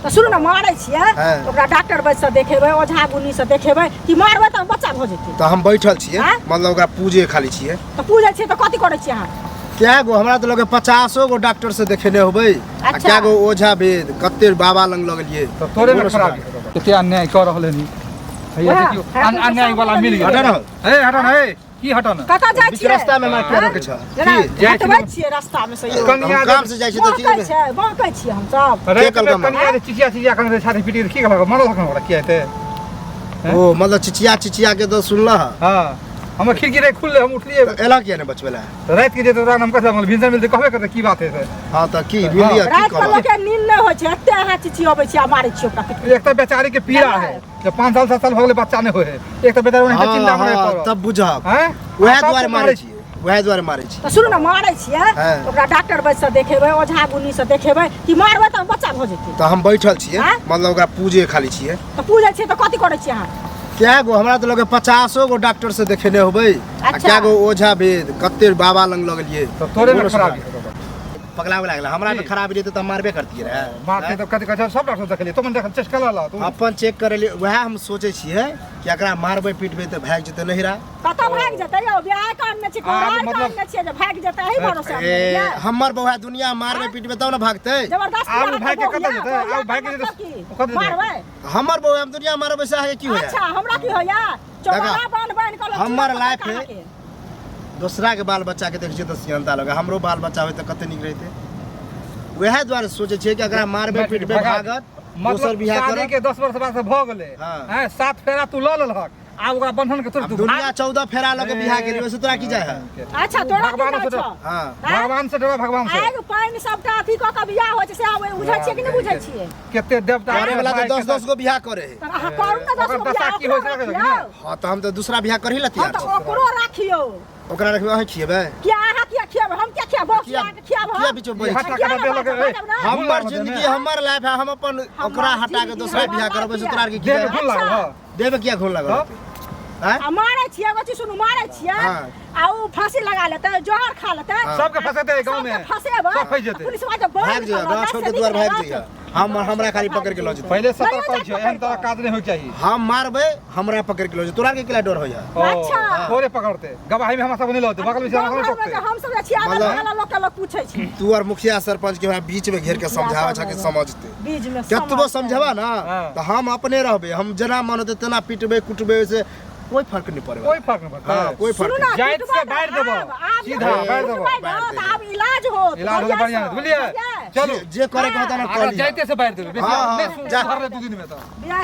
तऽ सुनू ने मारै छियै हँ। ओकरा डॉक्टर वैद्य से देखेबै ओझा गुनी से देखेबै कि मारबै तऽ बच्चा भऽ जेतै तऽ हम बैठल छियै आँय? मतलब ओकरा पूजे खाली छियै तऽ पूजै छियै तऽ कथी करै छियै अहाँ कए गो हमरा तऽ लगे 50 गो डॉक्टर से देखेने होबै आ अच्छा। कए गो ओझा वेद कते बाबा लग लगलियै तऽ तोरे में कोनो खराबी सुधार। कते अन्याय कऽ रहल हनी हैया वएह, देखियौ है, अन्याय वाला मिल गेल हटा ना। हे हटा ना हे की हटा ना कतऽ जाइ बीच छियै रास्ता में हमरा किया रोकै छह जेना की जाइ छियै। हटबै छियै रास्ता में से यौ कनिया हम काम से जाइ छी तऽ बहकै की छै बहकै छियै हमसब राति कहलकै में कनिया जे चिचिया चिचिया कने छाती पीटी की कहलक मरल हखन ओकरा किया हेतै ओ मतलब चिचिया चिचिया के तऽ सुनलह हाँ हमर खिड़की रहे खुलले हम उठलिए तऽ एला किया नहि बचबै लए तऽ राति के जे तोरा हम कहै भिनसर मिलते कहबे करते की बात है से हाँ तऽ की मिल लिअ की राति के कहब लोकके नींद नहि होइ छै एते अहाँ चिचियबै छियै आ मारै छियै ओकरा पीट एक तऽ बेचारी के पीड़ा है जब 5 साल 7 साल भऽ गेलै बच्चा नहि होइ है एक तऽ बेचारी ओनाहिते हाँ, चिंता में हाँ, पड़ल तब बुझब हैं वएह तब दुआरे तू मारै छियै वएह दुआरे मारै छियै तऽ सुनू ने मारै छियै हँ। ओकरा डॉक्टर वैद्य से देखेबै ओझा गुनी से देखेबै कि मारबै तऽ बच्चा भऽ जेतै तऽ हम बैठल छियै आँय? मतलब ओकरा पूजे खाली छियै तऽ पूजै छियै तऽ कथी करै छियै अहाँ कए गो हमरा तऽ लगे 50 गो डॉक्टर से देखेने होबै आ अच्छा। कए गो ओझा वेद कते बाबा लग लगलियै तऽ तोरे में कोनो खराबी सुधार। है बाबा। पगला उगला गेल हमरा में की? खराबी रहतै तऽ हम मारबे करतियै रहे मारते तऽ कथी कहै छै, सब डॉक्टर देखलियै तो मन देख चेस्ट कऽ ला तू अपन चेक करै लिए वएह हम सोचै छियै कि एकरा मारबै पिटबै तऽ भागि जेतै नहिरा कतऽ भागि जेतै यौ बियाह करने छी आब कुमार मतलब- करने छियै जे भागि जेतै एही भरोसे हम ए लेलियै। हमर बौआ दुनिया मारबै पिटबै तब ने भागतै जबरदस्ती आब अहाँके भागि के कतऽ बौआ, जेतै? बौआ आब भागि के मतलब जेतै, की? कतऽ जेतै? मारबै हमर बौआ हम दुनिया मारबै से अहाँके की होइया अच्छा हमरा की होइया चौबारा बान्ह बान्ह कऽ लोक हमर चूड़ा लाइफ पकड़ है। के। दोसरा के बाल बच्चा के देखै छियै तऽ सिहन्ता लगे हमरो बाल बच्चा होइ तऽ कते नीक रहितै वएह दुआरे सोचै छियै कि एकरा मारबै पिटबै भागत दोसर मतलब बियाह शादी करत के 10 वर्ष बाद से भऽ गेलै हाँ। हैं सात फेरा तू लऽ लेलहक आब ओकरा बंधन के तोड़ आब तू दुनिया 14 फेरा लऽ के बियाह केली ओहिसँ तोरा की जाइ है अच्छा तोरा की भगवान जाइ से छौ? हाँ आँय? भगवान से डरो भगवान से आगि पानि सबटा अथी कऽ कऽ बियाह होइ छै से आब बुझै छियै कि नहि बुझै छियै कते देवता करे वाला तऽ 10 10 गो बियाह करे है तऽ अहाँ करू ने 10 ओकर गो दशा बियाह की होइ छै ओकरो रखियौ? राखियौ। हाँ तऽ हम तऽ दूसरा बियाह करही ला हँ तैयार तऽ छी ओकरो राखियौ ओकरा रखबै अहीं खिएबै किया अहाँ किया खियाबै हम किया खियाबै किया अहाँके खियाबै किया बीच में बोलै हटा छी किया कटा नहि देलक बाजब? ए, बाजब ने? हमर लागल जिंदगी देह में। हमर लाइफ है हम अपन ओकरा हटा के जिंदगी, दोसरा हमर बियाह करबै से लाइफ तोरा आर के की देह में जाइ घुन लागल हँ देह में किया घुन लागल तब? होतै? आँय? आ मारै छियै एगो चीज सुनू मारै छियै हाँ। आ उ फांसी लगा लेतै जहर खा लेतै हाँ। सबके फंसेतै गाँव में सबके फंसेबै सब फंसि जेतै। पुलिस वाला जब भागि जइहे गाँव छोड़ के दुआर भागि जइहे हम हमरा खाली पकड़ के लऽ जेतै पहिले सतर्क नहीं, कर छियै एहन तरह काज नहि होइके चाही हम मारबै हमरा पकड़ के लऽ जेतै तोरा आर के केला डर होइया ओ, अच्छा। तोरे पकड़ते गवाही में हमरा सब नहीं लौते बगल में से हमरा सब नहीं हम सब छियै अगल मतलब- बगल लोक के लोग पूछै छै तू और मुखिया सरपंच के हमरा बीच में घेर के समझावे छ कि समझते बीच में कतबो समझबा ना हाँ। तऽ हम अपने रहबै हम जेना मन होतै तेना पिटबै कुटबै ओइसे कोई फर्क नहीं पड़े कोई फर्क नहीं पड़ता हाँ कोई फर्क सुनू ना नहीं जाइत पिटबै से बाहर तऽ देबो। आब- आब सीधा जब बाहर देबो। पिटबै ना, तऽ आब इलाज होत इलाज होत बढ़िया सँ। बुझलियै बुझलियै? चलू जे करे के होता ना अगर कर लिहा। जाइते से बाहर देबै बेसी हाँ, हाँ, नहि जा। सुधरलै 2 दिन में तऽ बियाह